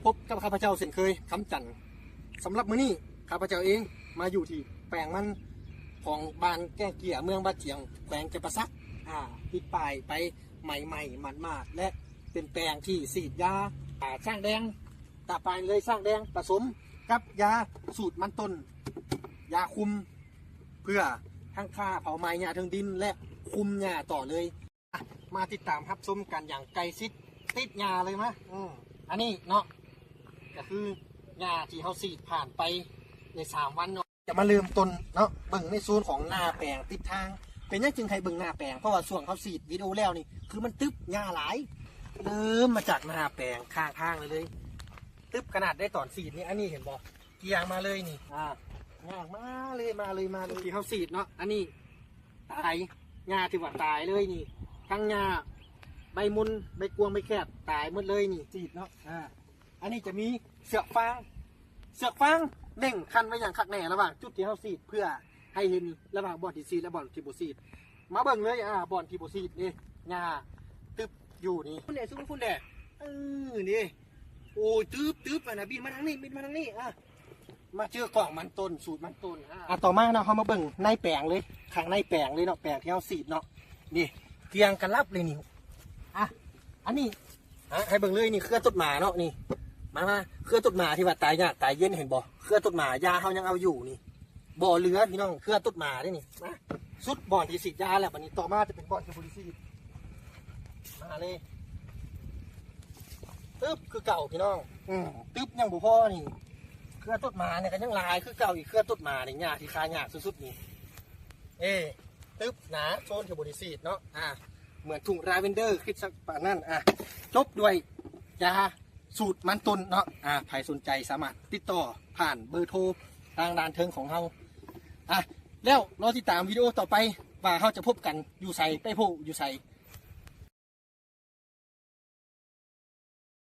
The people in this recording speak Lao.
ພົບກັບຂ້າພະເຈົ້າເຊັ່ນເຄີຍ ຄຳຈັນ. ສຳລັບມື້ນີ້ ຂ້າພະເຈົ້າເອງມາຢູ່ທີ່ແປງມັນຂອງບ້ານແກ້ງເກຍ ເມືອງບາຈຽງ ແຂວງຈຳປາສັກ ອາ ຕິດປ້າຍໄປໃໝ່ໆ ໝາດໆ ແລະ ເປັນແປງທີ່ສີດຢາ ອາ ຊ້າງແດງ ຕາປາຍເລີຍ ຊ້າງແດງ ປະສົມກັບຢາສູດມັນຕົ້ນ ຢາຄຸມ ເພື່ອທັງຂ້າເຜົາໄໝ້ຫຍ້າເທິງດິນ ແລະ ຄຸມຫຍ້າຕໍ່ເລີຍ. ມາຕິດຕາມຮັບຊົມກັນຢ່າງໃກ້ຊິດ ຕິດຫຍ້າເລີຍມາ. ອື ອັນນີ້ເນາະ ກະຄືຫຍ້າທີ່ເຮົາສີດຜ່ານໄປໃນສາມວັນເນາະ. ຈະມາເລີ່ມຕົ້ນເນາະ ເບິ່ງໃນໂຊນຂອງໜ້າແປງຕິດທາງ. ເປັນຫຍັງຈຶ່ງໃຫ້ເບິ່ງໜ້າແປງ? ເພາະວ່າຊ່ວງເຮົາສີດວິດີໂອແລ້ວນີ້ ຄືມັນຕຶບຫຍ້າຫຼາຍ. ເລີ່ມມາຈາກໜ້າແປງຂ້າງທາງເລີຍ ຕຶບຂະໜາດໄດ້ຕອນສີດນີ້. ອັນນີ້ເຫັນບໍ່? ກຽງມາເລີຍນີ້ ອາ ຍ່າງມາເລີຍ ມາເລີຍ ມາເລີຍ ທີ່ເຮົາສີດເນາະ. ອັນນີ້ຕາຍ ຫຍ້າຖືວ່າຕາຍເລີຍນີ້ ທັງຫຍ້າໃບມົນ ໃບກວາງ ໃບແຄບ ຕາຍໝົດເລີຍນີ້ ສີດເນາະ. ອາ ອັນນີ້ຈະມີເຊືອກຟາງ ເຊືອກຟາງເໜັ່ງຄັນໄວ້ຢ່າງຄັກແນ່ ລະຫວ່າງຈຸດທີ່ເຮົາສີດ ເພື່ອໃຫ້ເຫັນລະຫວ່າງບ່ອນທີ່ສີດ ແລະ ບ່ອນທີ່ບໍ່ສີດ. ມາເບິ່ງເລີຍ ອາ ບ່ອນທີ່ບໍ່ສີດນີ້ ຫຍ້າຕຶບຢູ່ນີ້ ພຸ້ນແຫຼະ ຊຸມພຸ້ນແຫຼະ. ເອີ ນີ້ ໂອ້ຍ ຕຶບໆ ອັນນະ ບິນມາທາງນີ້ ບິນມາທາງນີ້ ອາ ມາເຈີກ້ອງມັນຕົ້ນ ສູດມັນຕົ້ນ. ອາ ຕໍ່ມາເນາະ ເຮົາມາເບິ່ງໃນແປງເລີຍ ຂ້າງໃນແປງເລີຍເນາະ ແປງທີ່ເຮົາສີດເນາະ. ນີ້ ກຽງກັນລັບເລີຍນີ້. ອາ ອັນນີ້ ອາ ໃຫ້ເບິ່ງເລີຍນີ້ ເຄືອຕົດໝາເນາະ ນີ້ ມາ ມາ ເຄືອຕົດໝາທີ່ວ່າຕາຍຍາກຕາຍເຢັນ ເຫັນບໍ່? ເຄືອຕົດໝາ ຢາເຮົາຍັງເອົາຢູ່ນີ້ ບໍ່ເຫຼືອພີ່ນ້ອງ ເຄືອຕົດໝາເດ້ນີ້. ມາ ສຸດບ່ອນທີ່ສີດຢາແລ້ວ ບາດນີ້ຕໍ່ມາຈະເປັນບ່ອນທີ່ບໍ່ໄດ້ສີດ. ມາເລີຍ ຕຶບ ຄືເກົ່າພີ່ນ້ອງ. ອື ຕຶບຍັງບໍ່ພໍນີ້ ເຄືອຕົດໝານີ້ກະຍັງຫຼາຍຄືເກົ່າອີກ. ເຄືອຕົດໝານີ້ຫຍ້າທີ່ຄາຍາກສຸດໆນີ້. ເອີ ຕຶບໜາ ໂຊນທີ່ບໍ່ໄດ້ສີດເນາະ ອາ ເໝືອນທຸ່ງລາເວັນເດີ ຄິດສັກປານນັ້ນ. ອາ ຈົບດ້ວຍຢາສູດມັນຕົ້ນເນາະ. ອາ ໃຜສົນໃຈສາມາດຕິດຕໍ່ຜ່ານເບີໂທທາງດ້ານເທິງຂອງເຮົາ. ອາ ແລ້ວລໍຕິດຕາມວິດີໂອຕໍ່ໄປວ່າເຮົາຈະພົບກັນຢູ່ໃສ ໄປໂພຢູ່ໃສ.